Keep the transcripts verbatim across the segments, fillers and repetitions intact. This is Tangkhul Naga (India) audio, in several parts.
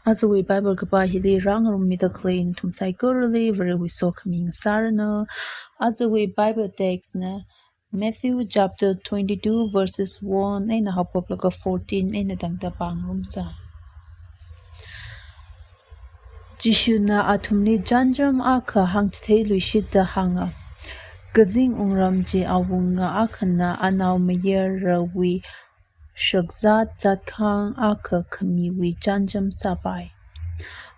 Ajawui Bible kapā hili rāngarummida khalei nathum saikorali Varewui sokhami ngasāranu. Ajawui Bible text na Matthew chapter twenty-two verses one eina haophoklaga fourteen eina tangda pāngarumsa. Jishuna athumli chānjam akha hāngchitheilui shida hānga. Kazing wungram chi awunga akhana anaomayarawui shakzat zatkhān akha khamiwui chānjam sāpai.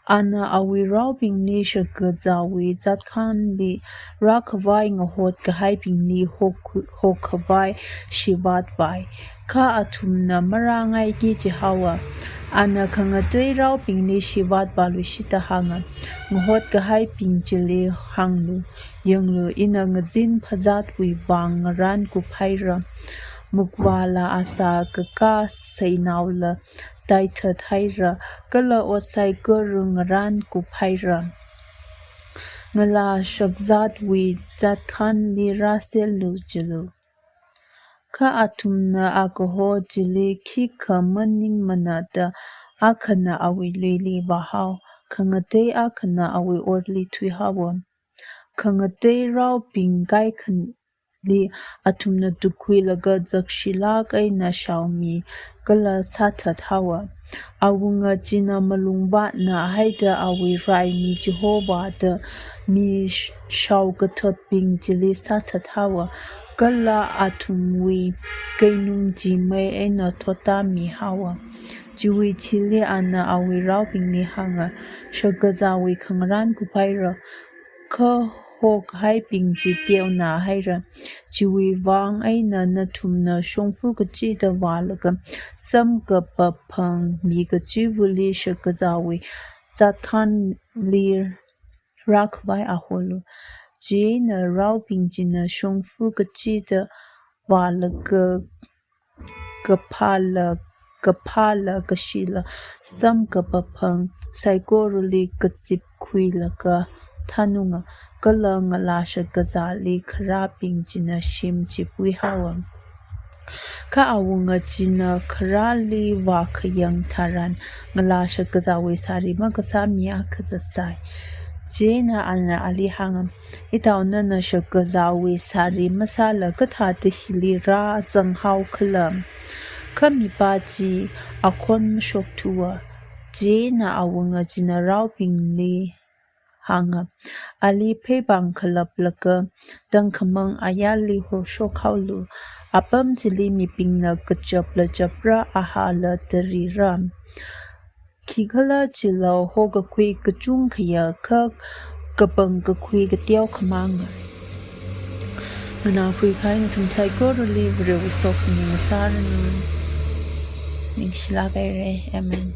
Ana awui raobingli shakazāwui zatkhānli rākhavai ngahot kahaibingli hok-, hokkhavai shivatvai. Kha athumna marāngaiki jihaowa. Ana khangatei raobingli shivatvālui shida hānga, ngahot kahaibing chili hānglu, yanglu, ina ngazin phazatwui vang ngarānkuphaira. Mukvāla asā kakā seinaola taithathaira, kala ot saikora ngarānkuphaira. Ngalā shakzatwui zatkhānli rāserlu jilu. Kha athumna akaho chili khikha maningmana da akhana awui luili vāhao, khangatei akhana awui otli thuihaowa. Khangatei raobing kaikhali athumna tukhuilaga zakshilāk eina shaomi kala sāthathaowa. Awunga china malungvātna haida awui raimi chihova da mi sh-, shaokathatbing chili sāthathaowa, kala athumwui keinung chi mei eina thotamihaowa. Chiwui thili ana awui raobingli hānga, shakazāwui khangarānkuphaira, kha hokkahaibing chi teonāhaira. Chiwui vang eina nathumna shongfa kachida vālaga, samkaphā phang mi kachivali shakazāwui zatkhānli rākhavai aholu. Chieina raobing china shongfa kachida vālaga, kaphāla, kaphāla kashila samkaphā phang saikorali kazipkhuilaga thanunga, kala ngalā shakazāli kharābing china shim chi puihaowa. Kha awunga china kharāli vākhayang tharan, ngalā shakazāwui sāri makasā mi akha zatsai. Chieina ana ali hānga, Itao, nana shakazāwui sāri masāla kathāda hili rāzanghaokhala? Kha mipā chi akhon mashokthuwa. Chieina awunga china raobingli hānga, ali pheipāng khalaplaga tangkhamang ayarli hoshokhaolu. Apam chili mibingna kachapla chapra, ahāla tarira. Khikhalajila hokakhui kachungkhaya kha kapangkakhui kateo khamanga. Nganākhui kahai nathum saikorali Varewui sokhami ngasāranu. Ningshilāk haira. Amen.